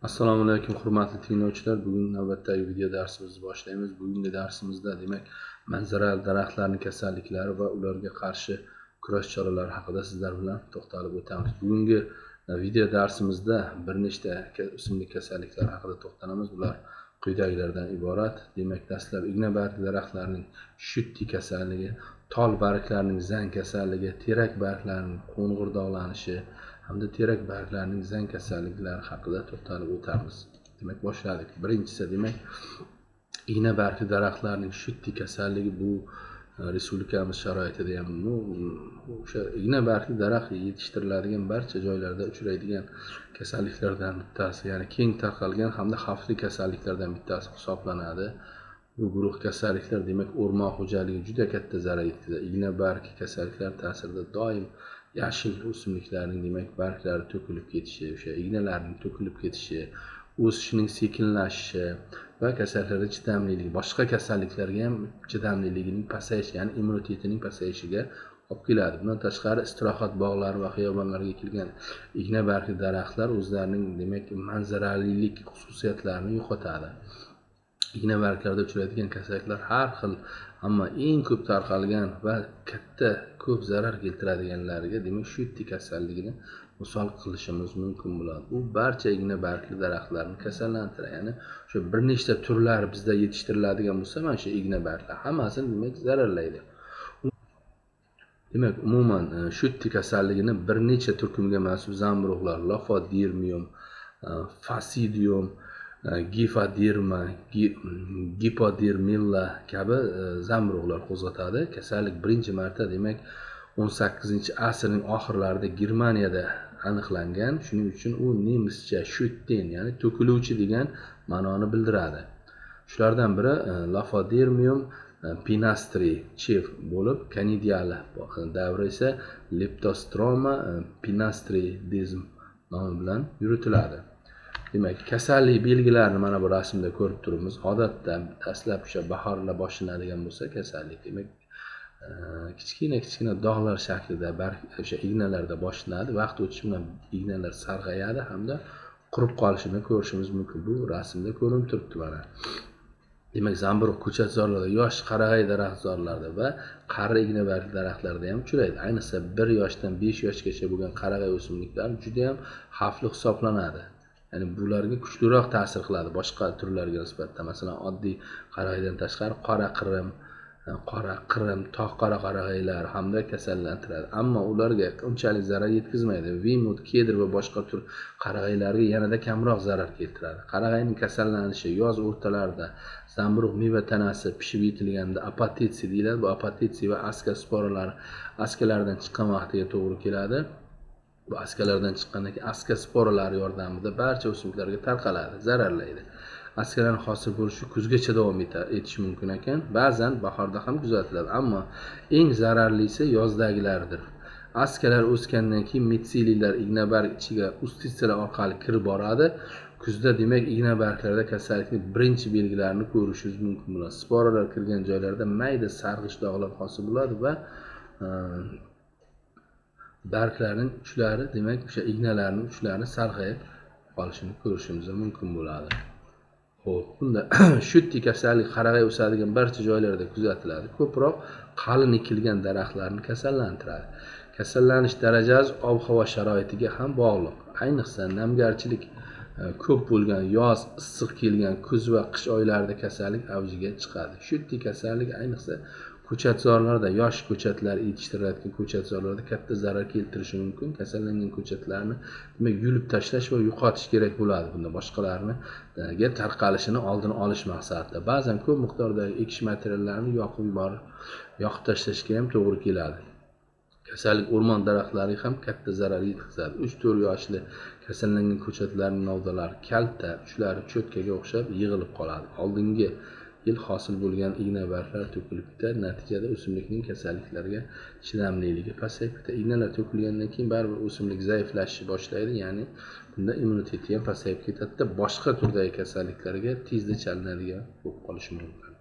Assalomu alaykum, hurmatli tinglovchilar. Bugun navbatdagi video darsimizni boshlaymiz. Bugungi darsimizda, demak, manzarali daraxtlarning kasalliklari va ularga qarshi kurash choralari haqida sizlar bilan to'xtalib o'tamiz. Bugungi video darsimizda bir nechta o'simlik kasalliklari haqida to'xtalamiz. Bular quyidagilardan iborat. Demak, dastlab igna bargli daraxtlarning shutti kasalligi, tol barglarining zang kasalligi, terak barglarining qo'ng'ir dog'lanishi hamda terak barglarining zang kasalliklari haqida to'xtalib o'tamiz. Demak, boshladik. Birinchisi, demak, igna bargli daraxtlarning shutti kasalligi. Bu respublikamiz sharoitida ham o'sha igna bargli daraxt yetishtiriladigan barcha joylarda uchraydigan kasalliklardan bittasi, ya'ni keng tarqalgan hamda xavfli kasalliklardan bittasi hisoblanadi. Bu guruh kasalliklar, demak, o'rmon xo'jaligiga juda katta zarar yetkazadi. Igna barg kasalliklar ta'sirida doim yashil o'simliklarning, demak, barglari to'kilib ketishi, o'sha ignalarining to'kilib ketishi, o'sishining sekinlashishi va kasalliklarga chidamliligi, boshqa kasalliklarga ham chidamliligining pasayishi, ya'ni immunitetining pasayishiga olib keladi. Bundan tashqari, istirohat bog'lari va xiyobonlarga ekilgan igna bargli daraxtlar o'zlarining, demak, manzaralilik xususiyatlarini yo'qotadi. Igna barglarda uchraydigan kasalliklar har xil, ammo eng ko'p tarqalgan va katta ko'p zarar keltiradiganlariga, demak, shutti kasalligini misol qilishimiz mumkin bo'ladi. U barcha igna bargli daraxtlarni kasallantiradi, ya'ni o'sha bir nechta turlar bizda yetishtiriladigan bo'lsa, mana shu igna barglar hammasini, demak, zararlaydi. Demak, umuman shutti kasalligini bir necha turkumga mansub zamburug'lar Lophodermium, Phacidium, Giphoderma, Gipodermilla kabi zamburug'lar qo'zg'atadi. Kasallik birinchi marta, demak, 18-asrning oxirlarida Germaniyada aniqlangan. Shuning uchun u nemischa "shutten", ya'ni to'kiluvchi degan ma'noni bildiradi. Shulardan biri Lophodermium pinastri Chev bo'lib, konidiyali davri esa Leptostroma pinastri Desm nomi bilan yuritiladi. Demak, kasallik belgilarini mana bu rasmda ko'rib turibmiz. Odatda dastlab o'sha bahorda boshlanadigan bo'lsa kasallik, demak, kichkina kichkina dog'lar shaklida barg, o'sha ignalarda boshlanadi. Vaqt o'tishi bilan ignalar sarg'ayadi hamda qurib qolishini ko'rishimiz mumkin. Bu rasmda ko'rinib turibdi mana. Demak, zamburug' ko'chatzorlarda, yosh qarag'ay daraxtzorlarda va qari igna bargli daraxtlarda ham uchraydi. Ayniqsa 1 yoshdan 5 yoshgacha bo'lgan qarag'ay o'simliklar juda ham xavfli hisoblanadi. Ya'ni bularga kuchliroq ta'sir qiladi boshqa turlarga nisbatan. Masalan, oddiy qarag'aydan tashqari qora qirim, tog' qora qarag'aylar hamda kasallantiradi. Ammo ularga unchalik zarar yetkazmaydi. Vimut, kedr va boshqa tur qarag'aylarga yanada kamroq zarar keltiradi. Qarag'ayning kasallanishi yoz o'rtalarida zamburug' meva tanasi pishib yetilganda apotetsiya deyiladi. Bu apotetsiya va aska sporalari askalardan chiqqan vaqtiga to'g'ri keladi. Bu askalardan chiqqandan keyin aska sporalari yordamida barcha o'simliklarga tarqaladi, zararlaydi. Askalarning hosil bo'lishi kuzgacha davom etishi mumkin ekan. Ba'zan bahorda ham kuzatiladi, ammo eng zararlisi yozdagilaridir. Askalar o'sgandan keyin mitseliylar igna barg ichiga ustitsalar orqali kirib boradi. Kuzda, demak, igna barglarda kasallikning birinchi belgilarini ko'rishingiz mumkin bo'ladi. Sporalar kirgan joylarda mayda sarg'ish dog'lar hosil bo'ladi va barglarning uchlari, demak, o'sha ignalarning uchlari sarg'ayib qolishini ko'rishimiz mumkin bo'ladi. Xo'p, bunda shutti kasallik qarag'ay o'sadigan barcha joylarda kuzatiladi. Ko'proq qalin ekilgan daraxtlarni kasallantiradi. Kasallanish darajasi ob-havo sharoitiga ham bog'liq. Ayniqsa namgarchilik ko'p bo'lgan yoz, issiq kelgan kuz va qish oylarida kasallik avjiga chiqadi. Shutti kasallik ayniqsa ko'chatzorlarda, yosh ko'chatlar yetishtirilayotgan ko'chatzorlarda katta zarar keltirishi mumkin. Kasallangan ko'chatlarni, demak, yulib tashlash va yo'qotish kerak bo'ladi bunda boshqalarniga tarqalishini oldini olish maqsadida. Ba'zan ko'p miqdordagi ekish materiallarini yoqib yuborib, yoqib tashlashga ham to'g'ri keladi. Kasallik o'rmon daraxtlariga ham katta zarar yetkazadi. 3-4 yoshli kasallangan ko'chatlarning novdalari kalta, uchlari cho'tkaga o'xshab yig'ilib qoladi. Oldingi yil hosil bo'lgan igna barglar to'kilib ketadi. Natijada o'simlikning kasalliklarga chidamliligi pasayib ketadi. Ignalar to'kilgandan keyin baribir o'simlik zaiflashishni boshlaydi, ya'ni bunda immuniteti ham pasayib ketadida, boshqa turdagi kasalliklarga tezda chalinadigan bo'lib qolishi mumkin.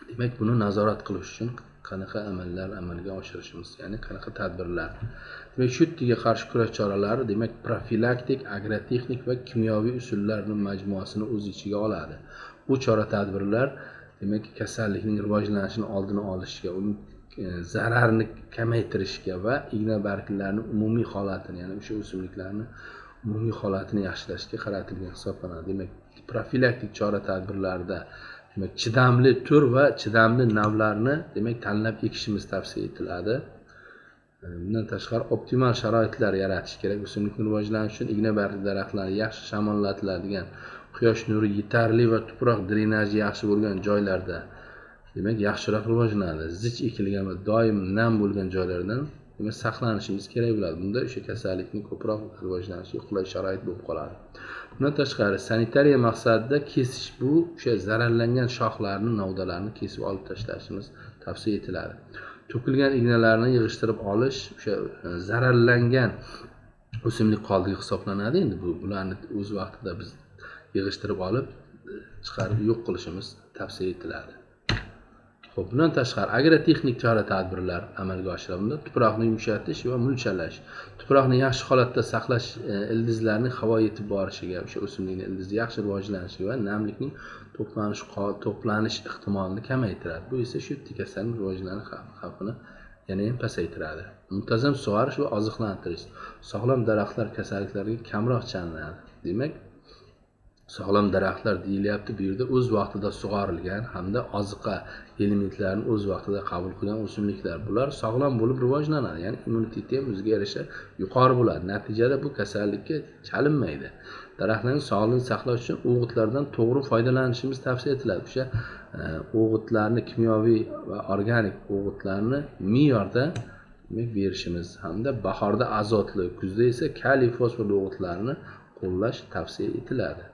Demak, buni nazorat qilish uchun qanaqa amallar amalga oshirishimiz, ya'ni qanaqa tadbirlar. Demak, shuttiga qarshi kurash choralari demak profilaktik, agrotexnik va kimyoviy usullarning majmuasini o'z ichiga oladi. Bu chora tadbirlar demak kasallikning rivojlanishini oldini olishga, uning zararini kamaytirishga va igna barglarning umumiy holatini, ya'ni o'sha o'simliklarni umumiy holatini yaxshilashga qaratilgan hisoblanadi. Demak, profilaktik chora tadbirlarida demak chidamli tur va chidamli navlarni demak tanlab ekishimiz tavsiya etiladi. Bundan tashqari optimal sharoitlar yaratish kerak. O'simlikning rivojlanishi uchun igna bargli daraxtlarni yaxshi shamollatiladigan, quyosh nuri yetarli va tuproq drenaji yaxshi bo'lgan joylarda demak yaxshiroq rivojlanadi. Zich ekilgan va doim nam bo'lgan joylardan demak saqlanishimiz kerak bo'ladi. Bunda o'sha kasallikning ko'proq rivojlanishiga qulay sharoit bo'lib qoladi. Bundan tashqari sanitariya maqsadida kesish, bu o'sha zararlangan shoxlarni, novdalarni kesib olib tashlashimiz tavsiya etiladi. To'kilgan ignalarni yig'ishtirib olish o'sha zararlangan o'simlik qoldig'i hisoblanadi. Endi bularni o'z vaqtida biz yig'ishtirib olib chiqarib yo'q qilishimiz tavsiya etiladi. Xo'p, bundan tashqari agrotexnik chora tadbirlar amalga oshiriladi. Bunda tuproqni yumshatish va mulchallash, tuproqni yaxshi holatda saqlash, ildizlarning havo yetib borishiga, o'sha o'simlikning ildizi yaxshi rivojlanishiga va namlikning to'planish ehtimolini kamaytiradi. Bu esa shu kasallik rivojlanish xavfini yana ham pasaytiradi. Muntazam sug'orish va oziqlantirish. Sog'lom daraxtlar kasalliklarga kamroq chalinadi. Demak, sog'lom daraxtlar deyilyapti bu yerda o'z vaqtida sug'orilgan hamda oziqa elementlarini o'z vaqtida qabul qilgan o'simliklar. Bular sog'lom bo'lib rivojlanadi, ya'ni immuniteti ham o'ziga yarasha yuqori bo'ladi. Natijada bu kasallikka chalinmaydi. Daraxtlarning sog'lig'ini saqlash uchun o'g'itlardan to'g'ri foydalanishimiz tavsiya etiladi. O'sha o'g'itlarni, kimyoviy va organik o'g'itlarni me'yorda demak berishimiz hamda bahorda azotli, kuzda esa kaliy fosforli o'g'itlarni qo'llash tavsiya etiladi.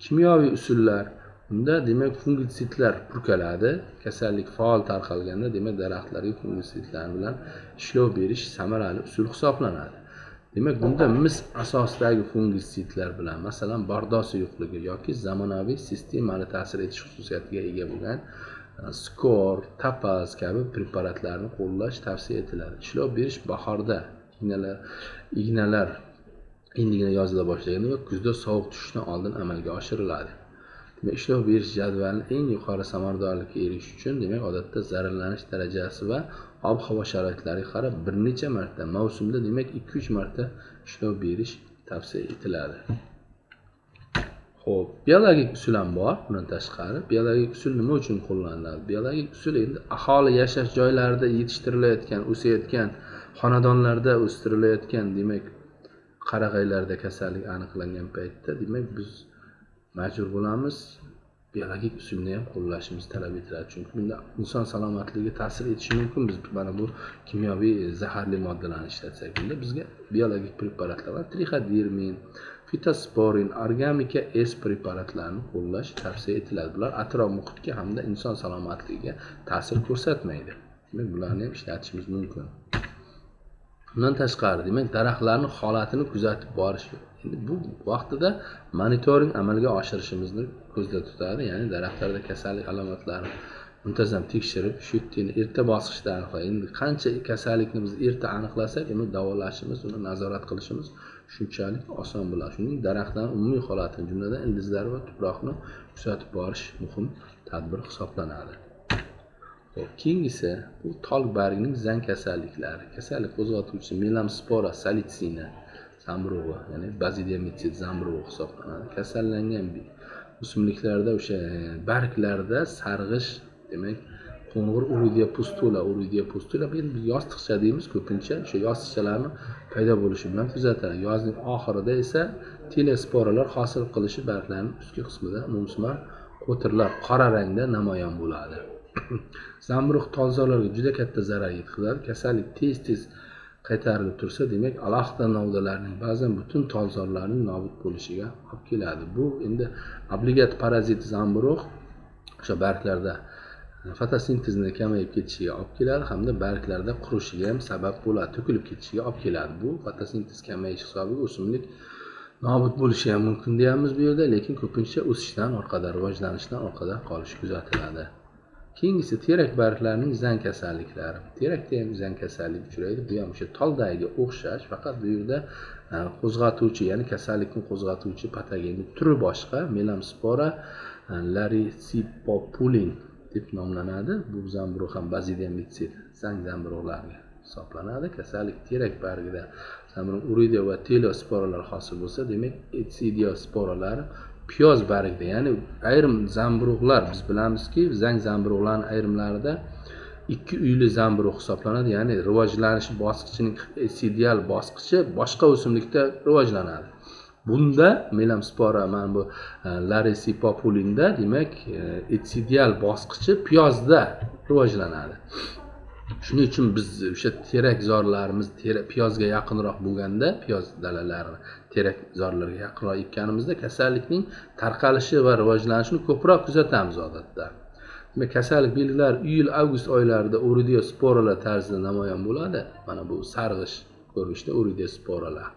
Kimyoviy usullar. Bunda demak fungitsidlar purkaladi. Kasallik faol tarqalganda demak daraxtlarga fungitsidlar bilan ishlov berish samarali usul hisoblanadi. Demak, bunda mis asosidagi fungitsidlar bilan, masalan, bordo suyuqligi yoki zamonaviy sistemali ta'sir etish xususiyatiga ega bo'lgan skor, tapaz kabi preparatlarni qo'llash tavsiya etiladi. Ishlov berish bahorda ignalar endigina yozila boshlaganda va kuzda sovuq tushishdan oldin amalga oshiriladi. Demak, ishlov berish jadvalini eng yuqori samaradorlikka erishish uchun demak odatda zararlanish darajasi va ob-havo sharoitlariga qarab bir necha marta, mavsumda demak 2-3 marta ishlov berish tavsiya etiladi. Xo'p, biologik usul ham bor. Bundan tashqari biologik usul nima uchun qo'llaniladi? Biologik usul endi aholi yashash joylarida yetishtirilayotgan, o'sayotgan, xonadonlarda o'stirilayotgan demak qarag'aylarda kasallik aniqlangan paytda demak biz majbur bo'lamiz biologik usulni ham qo'llashimiz talab etiladi. Chunki bunda inson salomatligiga ta'sir etishi mumkin. Biz mana bu kimyoviy zaharli moddalarni ishlatsak, bunda bizga biologik preparatlar va trixodermin, fitosporin, organika S preparatlarini qo'llash tavsiya etiladi. Bular atrof muhitga hamda inson salomatligiga ta'sir ko'rsatmaydi. Demak, bularni ham ishlatishimiz mumkin. Bundan tashqari demak daraxtlarning holatini kuzatib borish. Endi bu vaqtida monitoring amalga oshirishimizni ko'zda tutadi. Ya'ni daraxtlarda kasallik alomatlarini muntazam tekshirib, shu erta bosqichda aniqlaydi. Endi qancha kasallikni biz erta aniqlasak, uni davolashimiz, uni nazorat qilishimiz shunchalik oson bo'ladi. Shuning daraxtlarning umumiy holatini, jumladan ildizlari va tuproqni kuzatib borish muhim tadbir hisoblanadi. Xo'p, keyingisi bu tol bargining zang kasalliklari. Kasallik qo'zg'atuvchisi Melamospora salicina zamburug'i, ya'ni Basidiomycet zamburug'i hisoblanadi. Kasallangan o'simliklarda o'sha barglarda sarg'ish, demak qo'ng'ir Uridia pustula, Uridia pustula endi yostiqcha deymiz ko'pincha, o'sha yostiqchalarni paydo bo'lishi bilan kuzatiladi. Yozning oxirida esa telesporalar hosil qilishi barglarning ustki qismida mumsimar qo'tirlar qora rangda namoyon bo'ladi. Zamburug' tolzorlarga juda katta zarar yetkazadi. Kasallik tez-tez qaytarilib tursa, demak alohida novdalarning, ba'zan butun tolzorlarning nobud bo'lishiga olib keladi. Bu endi obligat parazit zamburug' o'sha barglarda fotosintezni kamayib ketishiga olib keladi hamda barglarda qurishiga ham sabab bo'ladi, to'kilib ketishiga olib keladi. Bu fotosintez kamayishi hisobiga o'simlik nobud bo'lishi ham mumkin deyamiz bu yerda, lekin ko'pincha o'sishdan orqada, rivojlanishdan orqada qolish kuzatiladi. Keyingisi terak barglarining zang kasalliklari. Terakda ham zang kasalligi uchraydi. Bu ham o'sha toldagiga o'xshash, faqat bu yerda qo'zg'atuvchi, ya'ni kasallikni qo'zg'atuvchi patogenning turi boshqa, Melamospora laricipopulin deb nomlanadi. Bu zamburug' ham bazidiomycet zang zamburug'lariga hisoblanadi. Kasallik terak bargida zamburug' uridia va teliosporalar hosil bo'lsa, demak etsidiosporalari piyoz bargida, ya'ni ayrim zamburug'lar, biz bilamizki, zang zamburug'larning ayrimlarida ikki uyli zamburug' hisoblanadi, ya'ni rivojlanish bosqichining etsidial bosqichi boshqa o'simlikda rivojlanadi. Bunda Melamospora mana bu laricipopulinda, demak etsidial bosqichi piyozda rivojlanadi. Shuning uchun biz o'sha terakzorlarimiz piyozga yaqinroq bo'lganda, piyoz dalalarini terakzorlarga yaqinroq ekkanimizda kasallikning tarqalishi va rivojlanishini ko'proq kuzatamiz odatda. Demak, kasallik belgilari iyul-avgust oylarida uridiosporalar tarzida namoyon bo'ladi. Mana bu sarg'ish ko'rinishda uridiosporalar.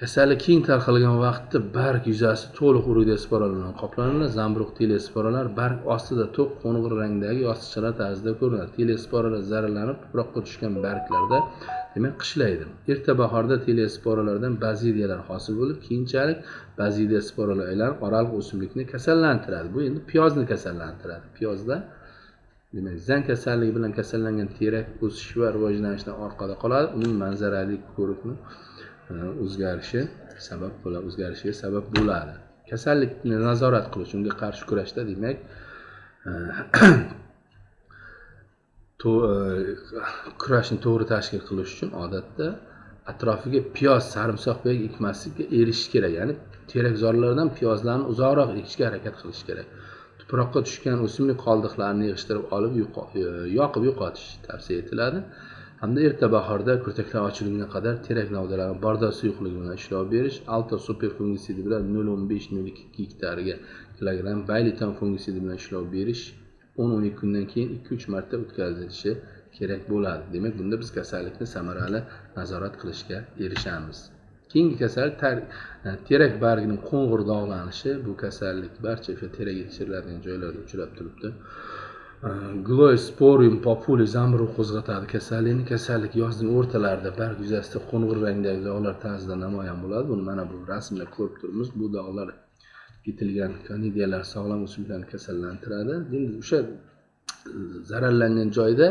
Kasallik keng tarqalgan vaqtda barg yuzasi to'liq uridiosporalar bilan qoplanadi. Zamburug' teliosporalar barg ostida to'q qo'ng'ir rangdagi yostiqchalar tarzida ko'rinadi. Teliosporalar zararlanib tuproqqa tushgan barglarda demak qishlaydi. Erta bahorda teliosporalardan bazidiyalar hosil bo'lib, keyinchalik bazidiosporalar aylanib oraliq o'simlikni kasallantiradi. Bu endi piyozni kasallantiradi. Piyozda demak zang kasalligi bilan kasallangan terak o'sish va rivojlanishdan orqada qoladi. Uning manzarali ko'rikni o'zgarishi sabab bo'ladi, o'zgarishiga sabab bo'ladi. Kasallikni nazorat qilish, unga qarshi kurashda demak kurashni to'g'ri tashkil qilish uchun odatda atrofiga piyoz, sarimsoq piyoz ekmaslikka erishish kerak. Ya'ni terakzorlardan piyozlarni uzoqroq ekishga harakat qilish kerak. Tuproqqa tushgan o'simlik qoldiqlarini yig'ishtirib olib yoqib yo'qotish tavsiya etiladi. Hamda erta bahorda kurtaklar ochilgunga qadar terak novdalarini bordo suyuqligi bilan ishlov berish, alto super fungisidi bilan 0.15-0.2 gektariga kilogramm bayliton fungisidi bilan ishlov berish 10-12 kundan keyin 2-3 marta o'tkazilishi kerak bo'ladi. Demak, bunda biz kasallikni samarali nazorat qilishga erishamiz. Keyingi kasallik terak bargining qo'ng'ir dog'lanishi. Bu kasallik barcha o'sha terak yetishtiriladigan joylarda uchrab turibdi. Gloeosporium populi zamburug' qo'zg'atadi kasallikni. Kasallik yozning o'rtalarida barg yuzasida qo'ng'ir rangdagi dog'lar tarzida namoyon bo'ladi. Buni mana bu rasmda ko'rib turibmiz. Bu dog'lar yetilgan konidiyalar sog'lom o'simliklarni kasallantiradi. Endi o'sha zararlangan joyda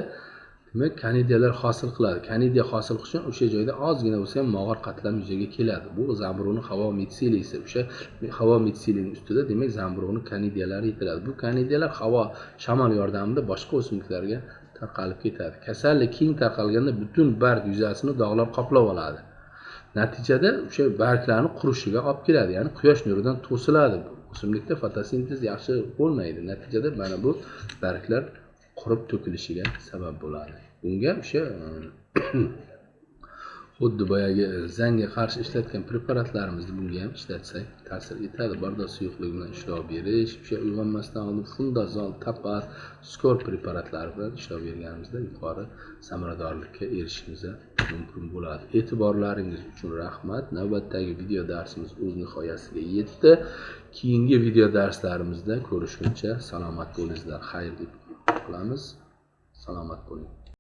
demak konidiyalar hosil qiladi. Konidiya hosil qilish uchun o'sha joyda ozgina bo'lsa ham mog'or qatlam yuzaga keladi. Bu zamburug'ni havo mitseliysi, o'sha havo mitselining ustida demak zamburug'ni konidiyalari yetiladi. Bu konidiyalar havo shamol yordamida boshqa o'simliklarga tarqalib ketadi. Kasallik keng tarqalganda butun barg yuzasini dog'lar qoplab oladi. Natijada o'sha barglarni qurishiga olib keladi, ya'ni quyosh nuridan to'siladi. O'simlikda fotosintez yaxshi bo'lmaydi. Natijada mana bu barglar qurib to'kilishiga sabab bo'ladi. Bunga o'sha xuddi boyagi zangga qarshi ishlatgan preparatlarimizni bunga ham ishlatsak ta'sir etadi. Bordo suyuqligi bilan ishlov berish, o'sha uyg'onmasdan oldin fundazol, tapas, skor preparatlari bilan ishlov berganimizda yuqori samaradorlikka erishishimiz mumkin bo'ladi. E'tiborlaringiz uchun rahmat. Navbatdagi video darsimiz o'z nihoyasiga yetdi. Keyingi video darslarimizda ko'rishguncha salomat bo'linglar. Xayr deb qilamiz. Salomat bo'ling.